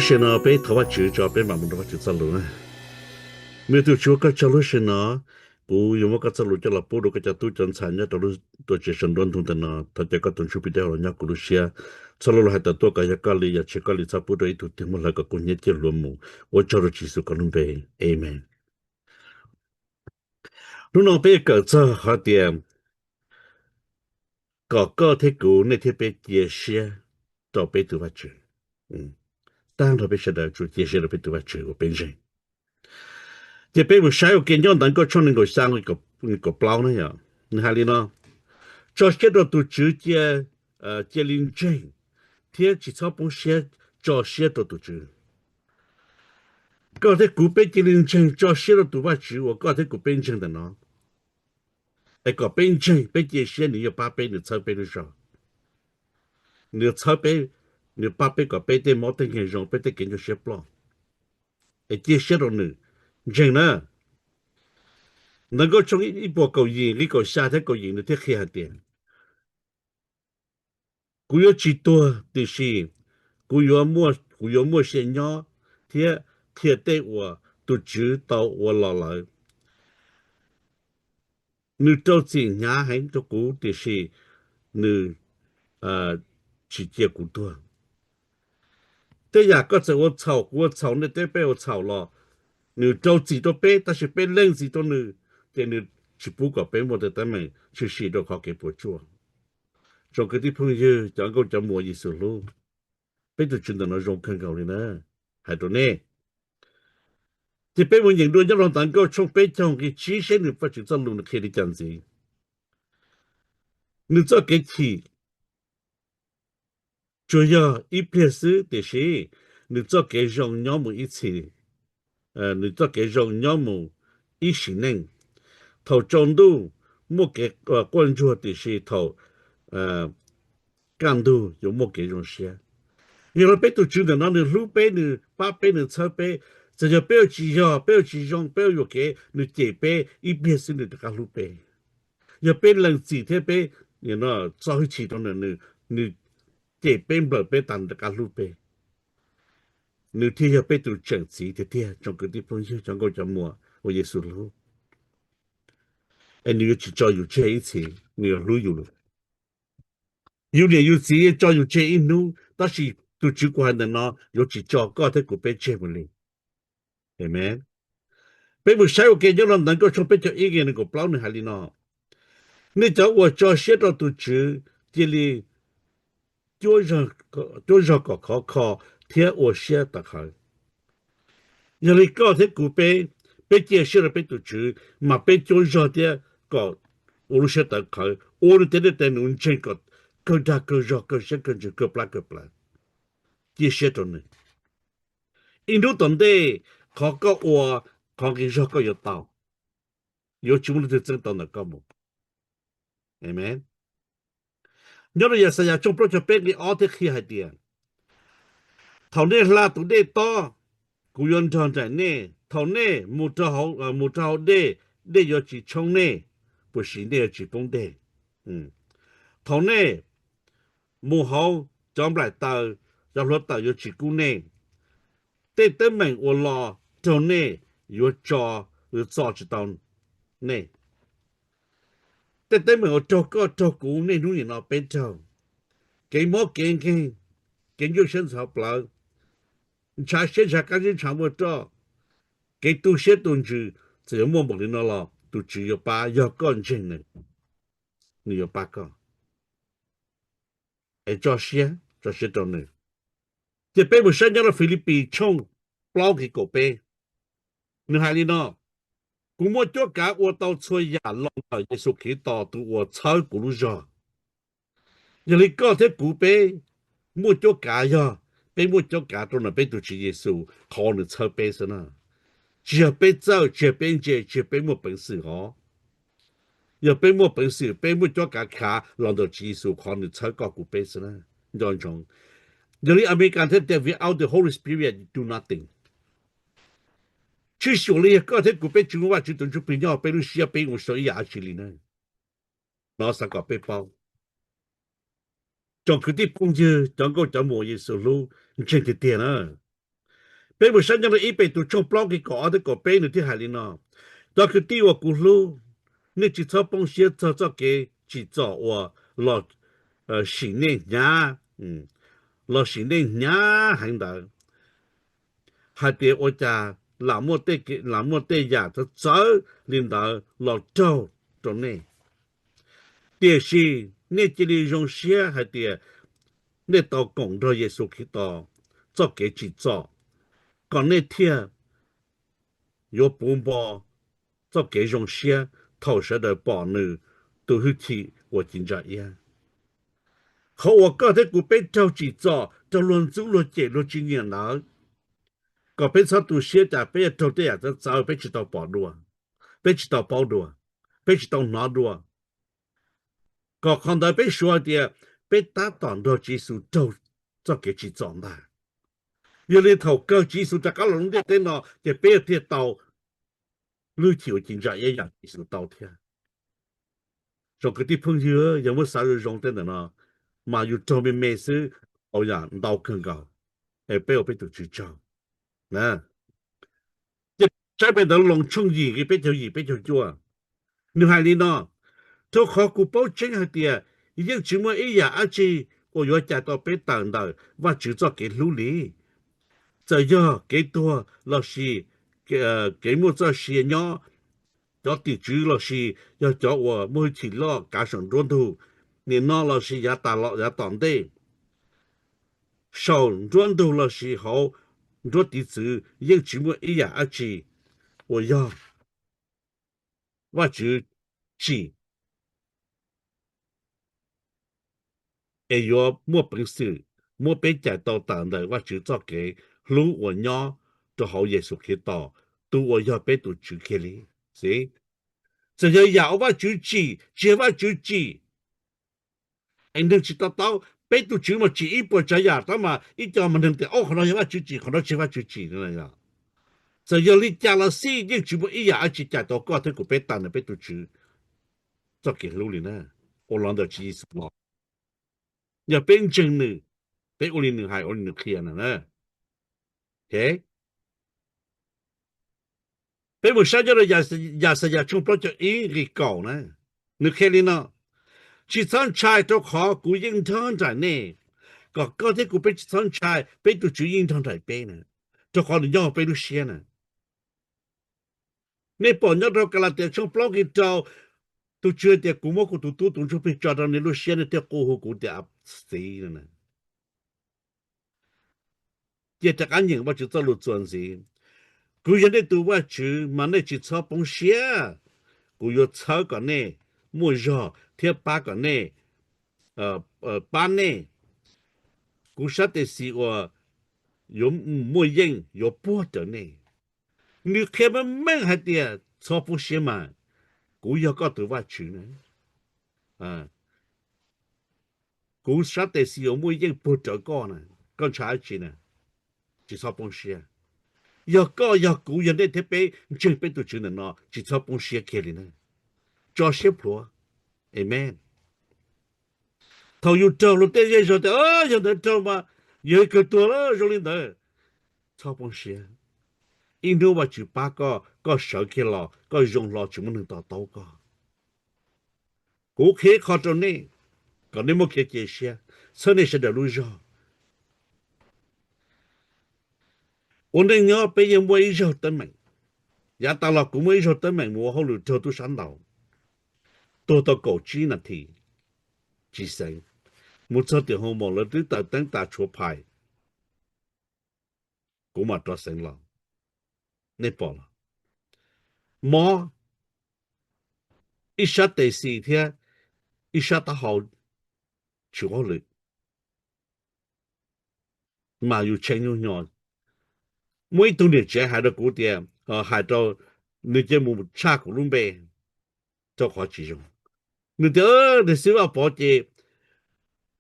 Lub sij hawm no peb thov Vajtswv tso peb mam mus rau Vajtswv txoj lus na. Me tus Tswv, ua koj tsaug lub sij hawm no, kuv yuav muab koj txoj lus coj los pub rau koj cov tub cov ntxhais nyob rau lub tuam tsev saum nruab ntug ntawm no. Thov caw koj tus Ntsuj Plig dawb huv los nyob kuv lub siab. Txhua lus hais tawm tuaj kom yog koj li, yog tsis yog koj li txhob pub rau ib tug twg muaj lawv kom kua hnyiab ciaj hluas mus. Ua tsaug rau Tswv Yexus koj lub npe. Amees. Hnub no peb yuav kawm txog qhov tias kom koj thiab kuv, nej thiab peb cia siab rau peb tus Vajtswv. Tag nrho peb sawv daws tsuas cia siab rau peb tus Vajtswv uas peb ntseeg. Ces peb mus saib ua ke nyob Ntawv Nkauj tshooj nees nkaum xya nqe kaum plaub na yom, nws hais li no: Tso siab rau tus Tswv, cia, cia li ntseeg thiab tsis txhob poob siab, tso siab rau tus Tswv. Koj thiab kuv peb cia li ntseeg, tso siab rau tus Vajtswv uas koj thiab kuv peb ntseeg ntawm no. Es kom peb ntseeg, peb cia siab nws yuav pab peb, nws txhawb peb lub zog. Nws txhawb peb, nws pab peb kom peb tej mob tej nkeeg zoo, peb tej kev nyuaj siab ploj. Es cia siab rau nws, ntseeg na. Ntawv Nkauj tshooj ib puas kaum yim nqe kaum xya thiab kaum yim nws thiaj qhia hais tias, kuv yuav tsis tuag, tiam sis kuv yuav, kuv yuav muaj sia nyob thiab qhia tej uas tus Tswv tau ua los lawm. Nws rau txim hnyav heev rau kuv, tiam sis nws tsis cia kuv tuag. Tej yam koj txawm ua txhaum, kuv ua txhaum, nej thiab peb ua txhaum los nws rau txim rau peb, tab sis peb lees txim rau nws, ces nws tsis pub kom peb muaj tej teeb meem tshwm sim rau qhov kev puas tsuaj. Tsoom kwv tij phooj ywg, cov nkauj cov muam Yexus hlub, peb tus Tswv ntawm no zoo kawg nkaus li na, hais rau nej. Ces peb mus nyeem dua nyob rau Ntawv Nkauj tshooj peb caug nqe tsib seb nws Vajtswv txoj lus nws qhia li cas ntxiv. Nws txoj kev chim tsuas yog ib pliag xwb, tiam sis nws txoj kev zoo nyob mus ib txhis, nws txoj kev zoo nyob mus ib sim neej. Thaum tsaus ntuj muaj kev quaj ntsuag, tiam sis thaum kaj ntug yuav muaj kev zoo siab. Yog li peb tus Tswv ntawm no nws hlub peb, nws pab peb, nws txhawb peb. Txawm yog peb ua tsis yog, peb ua tsis zoo, peb ua yuam kev, nws cem peb ib pliag xwb nws rov qab hlub peb. Yog peb lees txim thiab peb txo hwj chim rau nws, nws cem peb nplawm peb tas nws rov qab hlub peb. Nws thiaj yog peb tus tseem txiv tiag tiag, tsoom kwv tij phooj ywg, cov nkauj cov muam uas Yexus hlub. Es nws yuav tsis tso yus tseg ib txhis, nws yuav hlub yus lawm. Yus niam yus txiv yuav tso yus tseg ib hnub, tab sis tus Tswv kuv hais ntawm no yuav tsis tso koj thiab kuv peb tseg mus li. Amees. Peb mus saib ua ke nyob rau Ntawv Nkauj tshooj peb caug ib nqe nees nkaum plaub nws hais li no: Nej cov uas tso siab rau tus Tswv, cia li cuab zog kom khov kho thiab ua siab tawv qhawv. Yog li koj thiab kuv peb, peb cia siab rau peb tus Tswv, mas peb cuab zog thiab kom ua lub siab tawv qhawv, ua nws tej dej tej num, ntseeg kom kawg dag kawg zog, kawg siab kawg ntsws, kawg plab kawg plawv. Cia siab rau nws. Ib hnub tom ntej, qhov koj ua, qhov nqi zog koj yuav tau, yuav tsis muaj leej twg txeeb tau ntawm koj mus. Amees. Nyob rau Yaxayas tshooj plaub caug peb nqe ob thiaj qhia hais tias, thaum nej hla tus dej tob, kuv yuav nrog nraim nej. Thaum nej mus rau hauv dej, dej yuav tsis tshoob nej, puas sis nej yuav tsis poob dej. Thaum nej mus hauv cov nplaim taws, cov hluav taws yuav tsis kub nej. Tej teeb meem uas los raug nej yuav tso, yuav txo tsis tau nej. Tej teeb meem uas raug koj raug kuv niaj hnub nim no peb raug, kev mob kev nkeeg, kev nyuaj siab ntxhov plawv, ntshav siab ntshav qab zib ntshav muaj roj, kev tu siab tu ntsws, txawm yuav muaj npaum li no los tus Tswv yuav pab, yog koj ntseeg nws, nws yuav pab koj. Es tso siab, tso siab rau nws. Ces peb mus saib nyob rau Filipis tshooj plaub nqe kaum peb, nws hais li no: Kuv muaj cuab kav ua tau txhua yam los ntawm Yexus Khetos tus uas txhawb kuv lub zog. Yog li koj thiab kuv peb muaj cuab kav, yog peb muaj cuab kav rau ntawm peb tus Tswv Yexus qhov nws txhawb peb xwb na. Tsis yog peb txawj, tsis yog peb ntse, tsis yog peb muaj peev xwm hov. Yog peb muaj peev xwm, peb muaj cuab kav khav los ntawm Tswv Yexus qhov nws txhawb koj kuv peb xwb na. Nco ntsoov, yog li Amelikas thiaj tias, without the Holy Spirit, you do nothing. Tshwj xeeb li yog koj thiab kuv peb tsis muaj Vajtswv tus Ntsuj Plig nyob peb lub siab, peb ua tsis tau ib yam dab tsi li na. No xav kom peb paub. Tsoom kwv tij phooj ywg, cov nkauj cov muam Yexus hlub, ntseeg tiag tiag na. Peb mus saib nyob rau ib Petus tshooj plaub nqe kaum ob thiab kaum peb nws thiaj hais li no: Cov kwv tij uas kuv hlub, nej tsis txhob poob siab txog txoj kev tsim txom uas los sim nej hnyav, los sim nej hnyav heev ntawd, hais tias ua cas lam muaj tej yam txawv txawv li ntawd los raug rau nej. Tiam sis nej cia li zoo siab hais tias nej tau koom nrog Yexus Khetos txoj kev tsim txom, kom nej thiaj yuav puv npo txoj kev zoo siab thaum sawv daws pom nws tus hwj chim uas ci ntsa iab. Qhov uas koj thiab kuv peb raug tsim txom, raug luag ntxub luag cem luag tsis nyiam ntawd, kom peb txhob tu siab cas peb yuav raug tej yam txawv txawv peb tsis tau pom dua, peb tsis tau paub dua, peb tsis tau hnov dua. Kom qhov ntawd peb suav hais tias peb tab tom nrog Tswv Yexus raug txoj kev tsim txom ntag. Yog li thaum kawg Tswv Yexus rov qab los lub ntiaj teb no ces peb yuav thiaj tau lub hwj chim uas ci ntsa iab yam Tswv Yexus tau thiab. Tsoom kwv tij phooj ywg, yog muab xav zoo zoo tej ntawm no, mas yus raug me me xwb, tau yam ntau kawg nkaus, es peb ua peb tus Tswv tsaug. Ces saib peb ntawv Loos tshooj yim nqe peb caug yim peb caug cuaj, nws hais li no: Rau qhov kuv paub tseeb hais tias yeej tsis muaj ib yam dab tsi uas yuav cais tau peb tawm ntawm Vajtswv txoj kev hlub li, txawm yog kev tuag lossis kev muaj txoj sia nyob, cov tim tswv lossis yog cov uas muaj hwj chim loj kav saum nruab ntug nim no lossis yav tas los yav tom ntej, saum nruab ntug lossis hauv nruab tiv txwv, yeej tsis muaj ib yam dab tsi uas yog Vajtswv tsim es yuav muaj peev xwm muab peb cais tau tawm ntawm Vajtswv txoj kev hlub uas nyob rau hauv Yexus Khetos, tus uas yog peb tus Tswv kiag li. Txawm yog yam uas Vajtswv tsim, tsis yog Vajtswv tsim, es neeg tsis to taub, peb tus Tswv mas tsim ib puas tsav yam tab mas ib co mas neeg tias, Au, qhov no yog Vajtswv tsim, qhov no tsis yog Vajtswv tsim no. Txawm yog li cas los xij yeej tsis muaj ib yam dab tsi cais tau koj thiab kuv peb tawm ntawm peb tus Tswv txoj kev hlub li na, uas los ntawm Tswv Yexus los. Yog peb ntseeg nws, peb ua li nws hais, ua li nws qhia na. Peb mus saib nyob rau Yaxayas tshooj plaub caug ib nqe kaum na, nws qhia li no: Tsis txhob ntshai, rau qhov kuv yeej nrog nraim nej. Kom koj thiab kuv peb tsis txhob ntshai, peb tus Tswv yeej nrog nraim peb na, rau qhov nws nyob hauv peb lub siab na. Nej pom nyob rau Kalatias tshooj plaub nqe rau, tus Tswv hais tias, Kuv muab kuv tus tub tus ntsuj plig tso rau nej lub siab, nej thiaj qu hu kuv tias Txiv no. Cia rov qab nyeem Vajtswv txoj lus txuas ntxiv: Kuv yog nej tus Vajtswv, mas nej tsis txhob poob siab. Kuv yuav txhawb kom nej muaj zog thiab pab kom nej, pab nej. Kuv sab tes xis uas yuav muaj yeej yuav puag rawv nej. Nws qhia meej meej hais tias txhob poob siab mas, kuv yog koj tus Vajtswv na. Kuv sab tes xis yuav muaj yeej puag rawv koj na, koj ntshai dab tsi na? Tsis txhob poob siab. Yog koj, yog kuv, yog nej thiab peb ntseeg peb tus Tswv ntawm no, tsis txhob poob siab kiag li na. Tso siab plhuav. Amen. Thaum yus raug luag tej zej zog tias, Yog ntawd raug mas yog kawg tuag lawm zoo li ntawd, txhob poob siab. Ib hnub Vajtswv pab koj, koj sawv kiag los, koj zoo hlo tsis muaj neeg to taub koj. Kuv qhia ib qho rau nej, kom nej muaj kev cia siab, txhawb nej sawv daws lub zog. Ua neej nyob peb yeej muaj ib zaug teeb meem. Yav tas los kuv muaj ib zaug teeb meem mus ua hauj lwm raug tub sab ntaus, tuag tau kaum tsib nas this, tsis xeev. Mus txog tim hoo maum lawv twb taws teeb tas tshuav phais, kuv mam rov xeev los. Nej pom los? Mob ib sab tes xis thiab ib sab taub hau, tshuav hauj lwm, mas yus tshee nyuj nyo. Muaj ib tug niam tsev hais rau kuv tias, hais rau, nws cia mus tshaj kuv lub npe rau qhov tsis zoo. Nws tias, nws xib Vaj Pov ces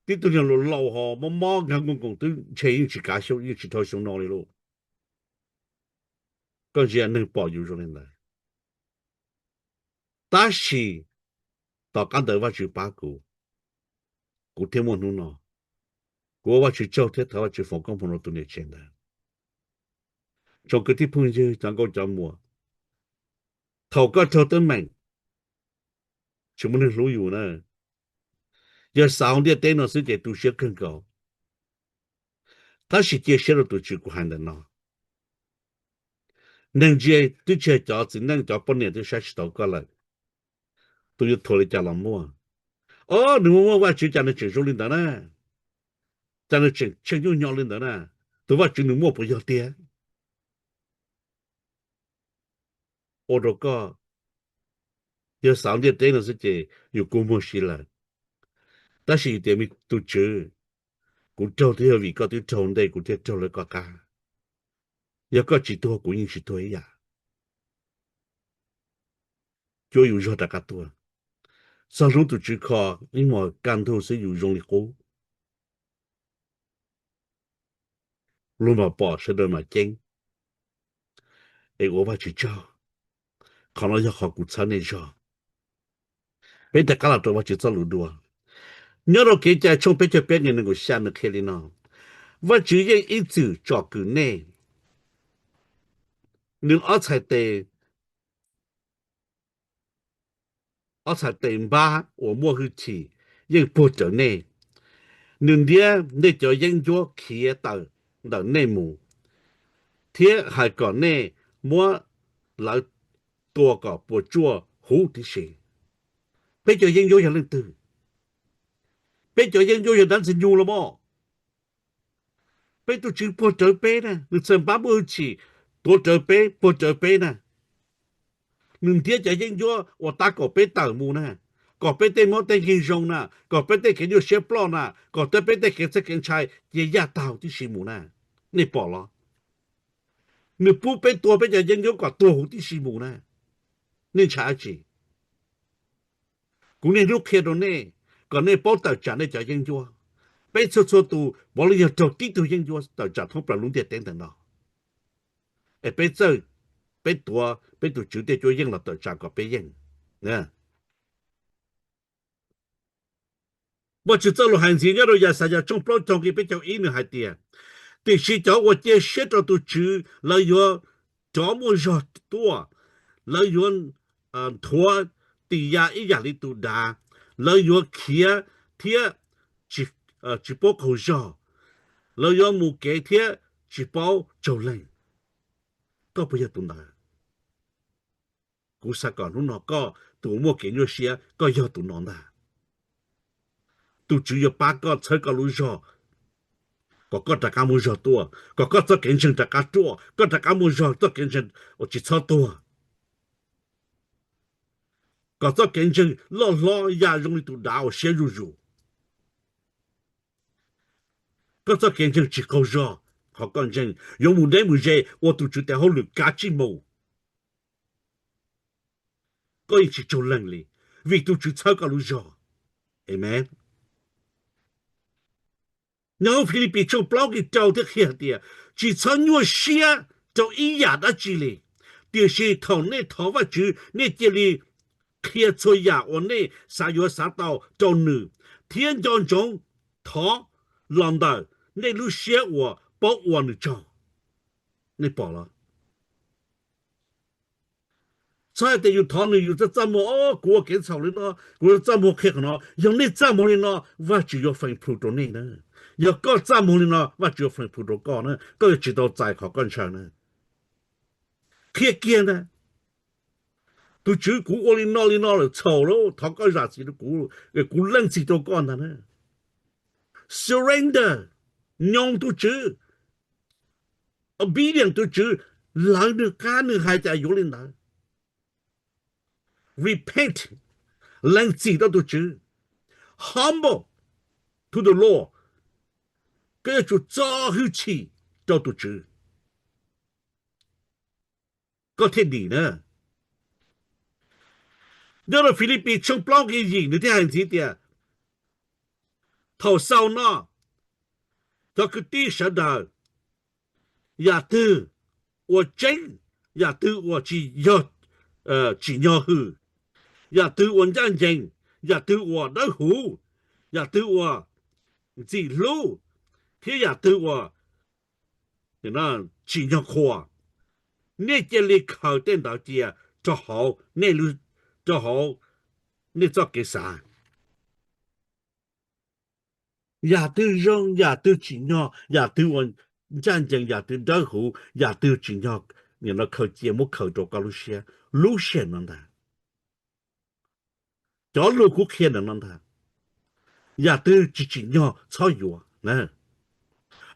tib tug niag laus laus ho mob mob nkag nkoos nkoos twb ntshe yeej tsis kav xyoo, yeej tsis dhau xyoo no li lauj. Koj ntsia neeg pom yus zoo li ntawd. Tab sis tom qab ntawd Vajtswv pab kuv, kuv thiaj muaj hnub no. Kuv ua Vajtswv tsaug thiab thov Vajtswv foom koob hmoov rau tus niam tsev ntawd. Tsoom kwv tij phooj ywg cov nkauj cov muam, thaum koj raug teeb meem, tsis muaj neeg hlub yus na. Yog xav hauv ntiaj teb no xwb ces tu siab kawg nkaus. Tab sis cia siab rau tus Tswv, kuv hais ntawm no. Neeg ntsia twb tsis yog cov txiv neej cov poj niam twb saib tsis taus koj lawm. Tus yuav thuam li cas los muaj. Ob, nws muaj muaj Vajtswv cas nws tseem zoo li ntawd na, cas nws tseem tsheej nyuj nyo li ntawd na. Tus Vajtswv nws muaj puas yog tiag? Ua rau koj, yog xav ntiaj teb no xwb ces yus kua muag si lawm. Tab sis yus tias, tus Tswv, kuv raug twb yog vim koj twb raug ntej kuv thiaj raug lawv koj qab. Yog koj tsis tuag kuv yeej tsis tuag ib yam. Cuab yus zog rov qab tuag. Txog hnub tus Tswv kho, ib hmos kaj ntug xwb yus zoo li qub. Luag mam pom sawv daws mam ceeb. Es ua Vajtswv tsaug, qhov no yog qhov kuv txhawb nej zog. Peb rov qab los rau Vajtswv txoj lus dua. Nyob rau Kev cai tshooj peb caug peb nqe nees nkaum xya nws qhia li no: Vajtswv yeej ib txwm tsom kwm nej. Nws ob txhais tes, ob txhais tes npab uas muaj hwj chim yeej puag rawv nej. Nws ntiab nej cov yeeb ncuab khiav tawm ntawm nej mus, thiab hais kom nej muab lawv tua kom puas tsuaj huv tib si. Peb cov yeeb ncuab yog leej twg? Peb cov yeeb ncuab yog dab ntxwg nyoog los mas. Peb tus Tswv puag rawv peb na, nws txhais npab muaj hwj chim tuav rawv peb, puag rawv peb na. Nws ntiab cov yeeb ncuab uas tab kom peb tawm mus na, kom peb tej mob tej nkeeg zoo na, kom peb tej kev nyuaj siab ploj na, kom peb tej kev txhawj kev ntshai cia yaj taug tib si mus na. Nej pom los? Nws pub peb tua peb cov yeeb ncuab kom tuag huv tib si mus na. Nej ntshai dab tsi? Kuv niaj hnub qhia rau nej kom nej paub tawm tsam nej cov yeeb ncuab. Peb txhua txhua tus puav leej yog raug tib tug yeeb ncuab tawm tsam thoob plaws lub ntiaj teb ntawm no. Es peb txawj, peb tuav peb tus Tswv tej cuab yeej los tawm tsam kom peb yeej. Vajtswv txoj lus hais ntxiv nyob rau Yaxayas tshooj plaub caug nqe peb caug ib nws hais tias, tiam sis cov uas cia siab rau tus Tswv lawv yuav rov muaj zog tuaj, lawv yuav nthuav tis ya ib yam li tus dav, lawv yuav khiav thiab tsis paub qaug zog, lawv yuav mus kev thiab tsis paub tsaug leeg. Koj puas yog tus ntawd? Kuv xav kom hnub no koj tus uas muaj kev nyuaj siab koj yog tus no ntag. Tus Tswv yuav pab koj txhawb koj lub zog, kom koj rov qab muaj zog tuaj, kom koj txoj kev ntseeg rov qab ruaj, koj rov qab muaj zog txoj kev ntseeg uas tsis txhob tuag, kom txoj kev ntseeg loj hlob ya zoo li tus dav uas siab zuj zus. Koj txoj kev ntseeg tsis qaug zog, qhov koj ntseeg yuav mus deb mus ze ua tus Tswv tes hauj lwm kav tsij mus. Koj yeej tsis tsaug leeg li, vim tus Tswv txhawb koj lub zog. Amees. Nyob hauv Filipis tshooj plaub nqe rau thiab qhia tias, tsis txhob nyuaj siab rau ib yam dab tsi li, tiam sis thaum nej thov Vajtswv nej cia li qhia txhua yam uas nej xav yuav xav tau rau nws, thiab nco ntsoov thov los ntawm nej lub siab uas paub ua nws tsaug. Nej pom los? Txhob hais tias yus thov nws yus txaj txaj muag, o, kuv ua kev txhaum li no, kuv txaj muag qhia qhov no. Yog nej txaj muag li no, Vajtswv yuav feem plhu rau nej na. Yog koj txaj muag li no, Vajtswv yuav feem plhu rau koj na, koj yuav tsis tau txais qhov koj ntshaw na. Qhia kiag ntag, tus Tswv, kuv ua li no li no lawm txhaum lawm, thov koj zam txim rau kuv, kuv leej txim rau koj ntag na. Surrender, nyoo tus Tswv, obedient tus Tswv, lawv nws qab nws hais cas yuav li ntawd. Repent, lees txim rau tus Tswv. Humble to the Lord, koj yuav tsum txo hwj chim rau tus Tswv, koj thiaj dim na. Nyob rau Filipis tshooj plaub nqe yim nws thiaj hais ntxiv tias, thaum xaus no, cov kwv tij sawv daws, yam twg uas tseeb, yam twg uas tsis yog, tsim nyog hwm, yam twg uas ncaj ncees, yam twg uas dawb huv, yam twg uas ntxim hlub, thiab yam twg uas tsim nyog qhuas, Nej cia li khaws tej ntawd cia rau hauv nej, rau hauv nej txoj kev xav. Yam twg zoo, yam twg tsim nyog, yam twg uas ncaj ncees, yam twg dawb huv, yam twg tsim nyog, nim no khaws cia, muab khaws rau koj lub siab. Lub sij hawm no ntag, cov lus kuv qhia ntawm no ntag, yam twg tsis tsim nyog txhob yuav.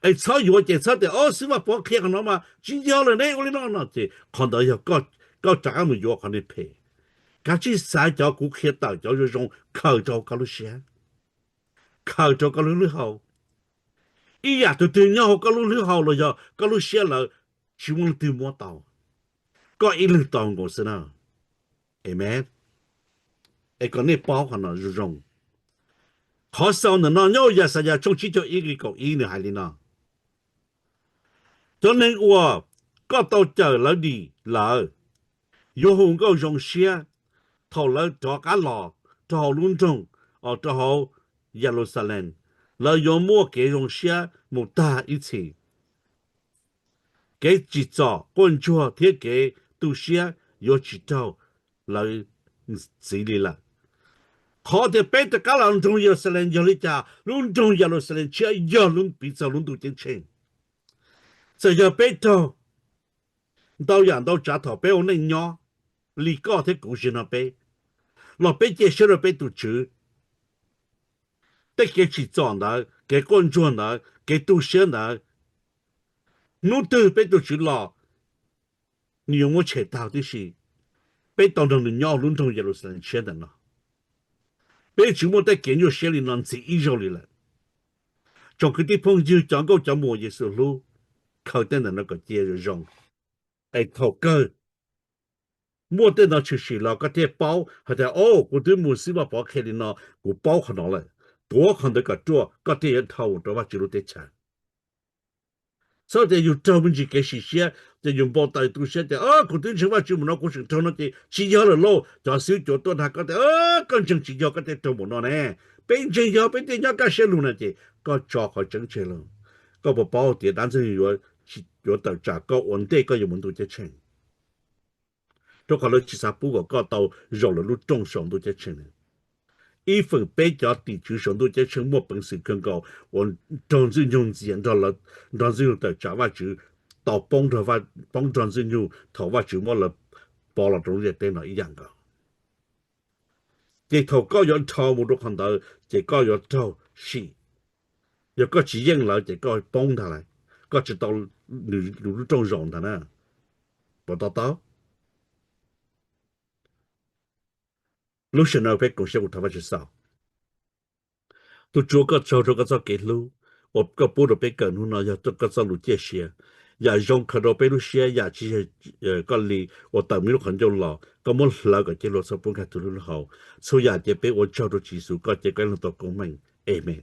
Es txhob yuav ces txhob tias, o, Xib Vaj Pov qhia qhov no mas tsis yog lawm ne, ua li no no ces qhov ntawd yog koj rov qab mus yuav qhov niag phem. Kav tsij xaiv cov kuv qhia tawm cov zoo zoo khaws rau koj lub siab, khaws rau koj lub lwb hau. Ib yam twg twg nyob hauv koj lub lwb hau los yog koj lub siab lawm, tsis muaj leej twg muab tau, koj ib leeg tau nkaus xwb na. Amen. Es kom nej paub qhov no zoo zoo. Qhov xaus ntawm no nyob hauv Yaxayas tshooj tsib caug ib nqe kaum ib nws hais li no: Cov neeg uas koj tau cawm lawv dim lawm yuav hu nkauj zoo siab thaum lawv rov qab los rau hauv lub nroog, rau hauv Yeluxalees. Lawv yuav muaj kev zoo siab mus tag ib txhis. Kev tsim txom, quaj ntsuag thiab kev tu siab yuav tsis raug lawv ntxiv li lawm. Qhov tias peb rov qab los nroog Yeluxalees yog li cas? Lub nroog Yeluxalees tshiab yog lub piv txog lub ntuj ceeb tsheej. Txawm yog peb raug ntau yam ntau tsav thaum peb ua neej nyob li koj thiab kuv ziag no peb, los peb cia siab rau peb tus Tswv, tej kev tsim txom ntawd, kev quaj ntsuag ntawd, kev tu siab ntawd, hnub twg peb tus Tswv los, nws yuav muab tshem tag tib si. Peb tau nrog nws nyob lub nroog Yeluxalees tshiab ntawm no. Peb tsis muaj tej kev nyuaj siab li no ntxiv ib zaug li lawm. Tsoom kwv tij phooj ywg, cov nkauj cov muam Yexus hlub, khaws tej ntawm no kom cia zoo zoo. Es thaum kawg muaj tej no tshwm sim los koj thiaj paub hais tias, o, kuv twb mus Xib Vaj Pov qhia li no, kuv paub qhov no lawm. Tuav qhov ntawd kom ruaj, koj thiaj yuav dhau mus rau Vajtswv lub teb chaws. Txhob tias yus raug me ntsis kev sim siab ces yus npau taws tu siab tias, o, kuv twb ntseeg Vajtswv mus no kuv tseem raug no ces tsis yog lawm lauj. Cov xib hwb cuav tuaj dag koj tias, o, koj ntseeg tsis yog koj thiaj raug mus no ne. Peb ntseeg yog peb thiaj nyob kaj siab lug na. Ces koj tso qhov tseeb tseg lawm. Koj puas paub tias dab ntxwg nyoog yuav tawm tsam koj ua ntej koj yuav mus ntuj ceeb tsheej? Rau qhov lawv tsis xav pub kom koj tau zaum lawv lub rooj saum ntuj ceeb tsheej. Ib feem peb cov tim tswv saum ntuj ceeb tsheej muaj peev xwm kawg nkaus uas nrog Ntxwg Nyoog ntxias, nrog Ntxwg Nyoog tawm tsam Vajtswv, tau poob nrog Ntxwg Nyoog thaum Vajtswv muab lawv pov los rau lub ntiaj teb no ib yam nkaus. Ces thaum koj yuav dhau mus rau qhov ntawd ces koj yuav raug sim. Yog koj tsis yeej lawv ces koj poob ntag lauj, koj tsis tau nws lub rooj zaum ntag na. Puas to taub? Lub sij hawm no peb koom siab kuv thov Vajtswv xaus. Tus Tswv, koj tsaug rau koj txoj kev hlub uas koj pub rau peb kawm hnub no, yog koj txoj lus ciaj sia, yam zoo khaws rau peb lub siab, yam tsis yog koj li uas tawm me lub qhov ncauj los, koj muab hlawv kom cia luag txhob pub nkag tug lub lub hau. Txhua yam ces peb ua tsaug rau Tswv Yexus, koj cia koj ib leeg tau koob meej. Amen.